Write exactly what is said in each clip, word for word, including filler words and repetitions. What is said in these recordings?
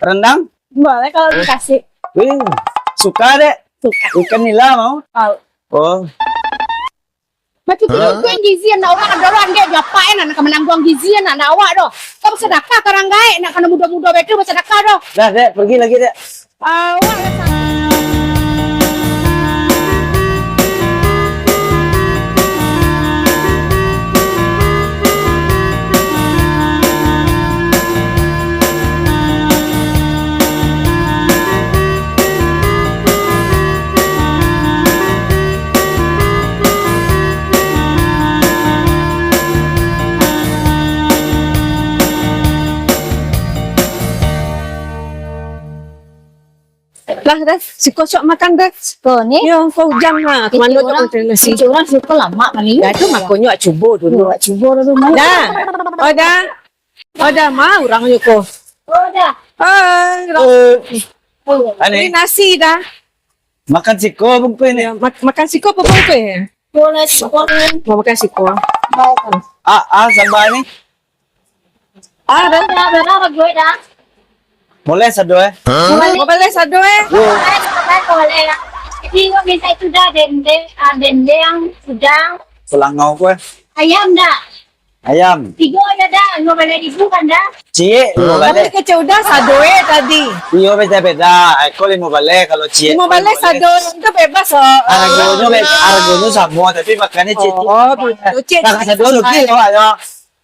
Rendang? Boleh kalau dikasih. Eh, suka, Dek? Suka. Ikan nila mau? Mau. Oh. Macam tu, Hah? Tuan gizi anak orang, ada orang dia japain anak menanggung gizi anak, anak awak doh. Kau bersedekah ke orang gaek, nak kena muda-muda betul bersedekah doh. Dah, Dek, pergi lagi, Dek. Awak lah. Lah, dah. Siko sok makan, dah. Siko ni? Yo, kau ujang ha. Kemano tu urang, kau cari nasi? Kicik urang siko lamak kali. Dah, tu makonyo awak cubo dulu. Awak cubo dulu, mai. Dah. Oh, dah. Oh, dah, ma urang yo ko. Oh, dah. Ah, urang. Eh. Oh. Ni nasi dah. Makan siko bungkuih ni. Ya, mak-, makan siko apa bungkuih? Boleh siko. Mau makan siko. Mau. Ah, ah, sambal ni. Ah, dah, dah, dah, dah, dah, dah. Boleh sado, eh? Boleh. Mau boleh sado, eh? Yo. Boleh, boleh, boleh. Jadi, kau minta itu dah, dendeng, ah, dendeng, udang. Selangau ko, eh? Ayam dah. Ayam. Tigo aja dah, lima baleh ribu kan dah? Ciek, lima baleh. Tapi kecek udah sado, eh, tadi. Iyo, beda-beda. Iko lima baleh, kalau ciek lima baleh, lima baleh. Sado tu bebas, oh. Hargonyo be-, hargonyo samo, tapi makannya ciek-ciek. Oh, betul. Ciek, nah, ciek, sado rugi awak, yo.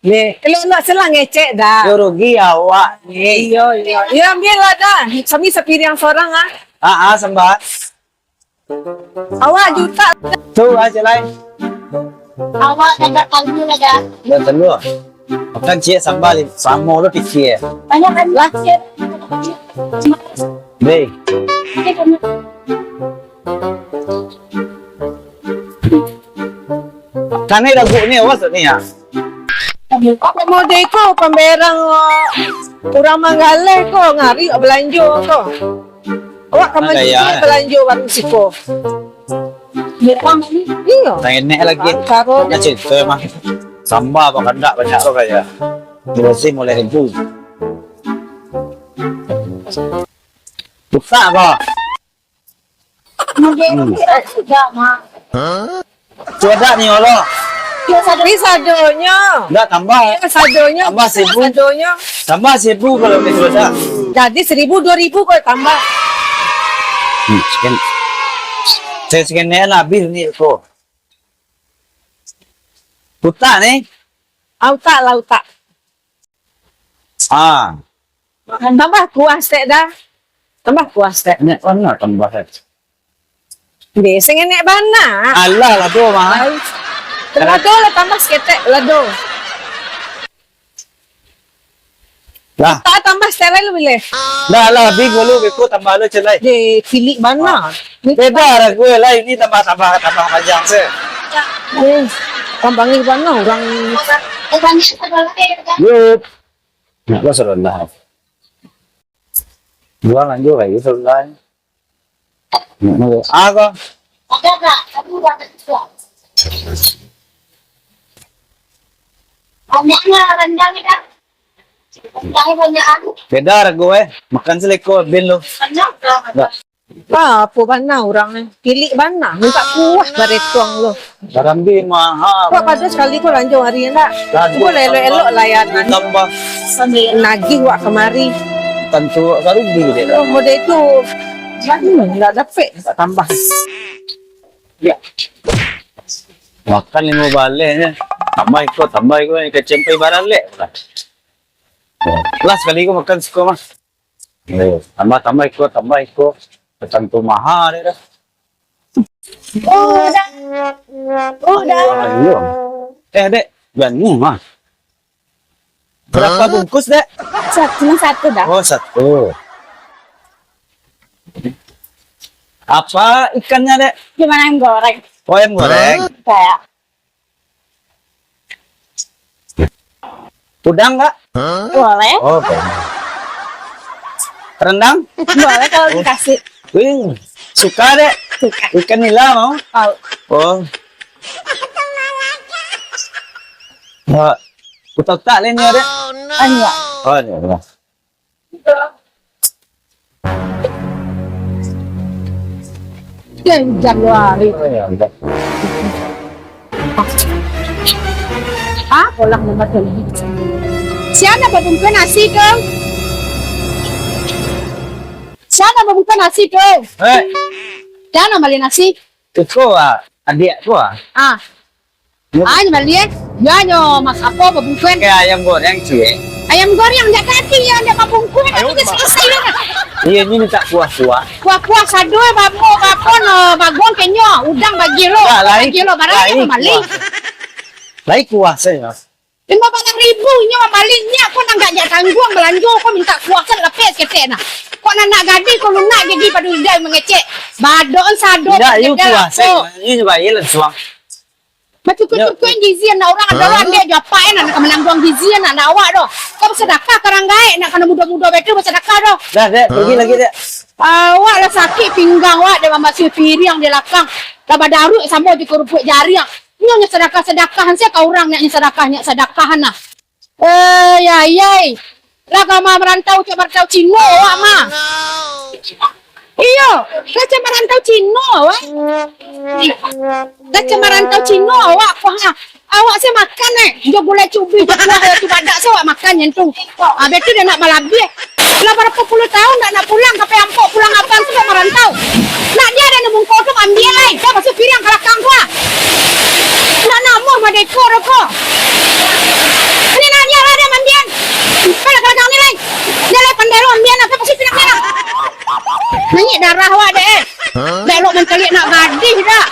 Ye, kalau nak selang ngecek dah. Yo, rugi awak ni. Iyo, iyo. Yo, ambil lah dah. Kami sapiriang sorang, ah. Ah, ah, sambal. Awak juta. Tu, ah, cek lai. Awak dah tak tahu lah dah. Dah tahu. Makan ciek sambal, samo lo pikir. Banyak kan? Lah. Deh. Kanai lagu ni, awas ni ya. Model ko pamberang, urang manggaleh ko, ngari balanjo ko. Awak ka mancuci balanjo warung siko. Iyo. Nah, enek lagi. Karo nak cerita mah. Sambal bakandak banyak tu kaya. Berasih mulai ribu. Buka ko. Hmm. Sudah, Mak. Sudah ni, Allah. Ni sadonyo. Ndak tambah. Ni sadonyo. Tambah seribu. Sadonyo. Tambah seribu kalau ni sudah. Jadi seribu, dua ribu kau tambah. Hmm, sekian. Saya sekian ni habis ni ko. Utak ni. Ah, utak lah, utak. Ah. Tambah kuah sek dah. Tambah kuah sek. Nek bana tambah sek. Deh, sing enek bana. Alah, lado mah. Ai. Lado lah tambah saketek, lado. Lah. Tak tambah sek lai lu bilih. Dah lah, bing dulu, beko tambah lu celai. Deh, kilik bana. Beda lah gue lah, ini tambah, tambah, tambah panjang sek. Eh, tambah ni bana urang. Yup. Nak lah serendah. Buang anjo kayu serendah. Nak, nak. Ah, kau. Beda rago, eh. Makan seleko, ben lo. Dah. Apo bana urang ni? Kilik bana, minta kuah baretong lo. Barang bi mahal. Wak pado sakali ko lanjo hari ndak? Cubo elok-elok layanan. Tambah. Nagih wak kamari. Tantu wak ka rugi dek. Oh, model itu. Hmm, ndak dapek, minta tambah. Ya. Makan limo baleh ni. Tambah iko, tambah iko, kecempe baralek. Lah sakali ko makan siko mah. Eh, tambah, tambah iko, tambah iko. Tantu mahal dek dah. Udah. Udah. Wah, iyo. Eh, Dek, banyak mah. Berapa bungkus, Dek? Sa-, cuma satu dah. Oh, satu. Apa ikannya, Dek? Cuma ayam goreng. Oh, ayam goreng. Kayak Udang, Kak? Boleh. Oh, boleh. Rendang? Boleh kalau dikasih. Wih, suka, Dek? Suka. Ikan nila mau? Mau. Oh. Wah, utak-utak lain ya, Dek? Banyak. Oh, ya, ya. Jan Januari. Ah, kolak nomor tujuh. Sia nan babungkuih nasi tu? Sia nan babungkuih nasi tu? Eh. Sia nan mambali nasi? Iko, ah, adiak ko, ah. Ah. Yo. Ah, nyo bali, eh. Yo, nyo mas apo babungkuih? Kayak ayam goreng, ciek. Ayam goreng, ndak tadi yo, ndak babungkuih, tapi ndak salasai doh. Iyo, nyo mintak kuah-kuah. Kuah-kuah sado, babo, babo, no, bagong kenyo, udang bagilo, bagilo, barang lai kuah. Lai kuah sajo. Limo baleh ribu inyo mambali, nyo ko nan gak jak tangguang balanjo, ko mintak kuah sajo lapeh saketek nah. Kok nan nak gadih, ko lunak gigi pado lidah mangecek. Badoan sado. Indak, iyo kuah sajo. Iyo nyo bayia lansuang. Bacukuik-cukuik gizi anak urang, ado lah, andeh jo apak, eh, nak, nak ka manangguang gizi anak, nak awak doh. Kau basadakah ka urang gaek, nak ka nan mudo-mudo baitu basadakah doh. Dah, Dek, pagi lagi, Dek. Awak lah sakik pinggang awak, dek mambasuah piriang di lakang. Lah badaruik samo jo karupuik jariang. Nyo, nyo sadakah-sadakahan sia ka urang, nyo sadakah, nyo sadakahan nah. Eh, yai, yai. Lah ka ma marantau, cak marantau Cino awak mah. Iyo, lah cak marantau Cino awak. Lah cak marantau Cino awak, wah. Awak se makan, eh, jo gulai cubi, jo kuah, jo cubadak se awak makan nyo tu. Habis tu dah nak malabiah. Lah barapo puluah taun dak nak pulang, sampai ampok pulang abang tu dak marantau. Nak dia ado nan bungko tu, ambiak lai. Dah masuak piriang ka lakang tu ah. Ndak namuah madeko doh ko. Ni nah, ni lah dia ambiak. Kalau ka lakang ni lai. Dia lai pandai lo ambiak nah, masuak piriang ni lah. Naiak darah awak dek, eh. Dak elok mancaliak anak gadih dak.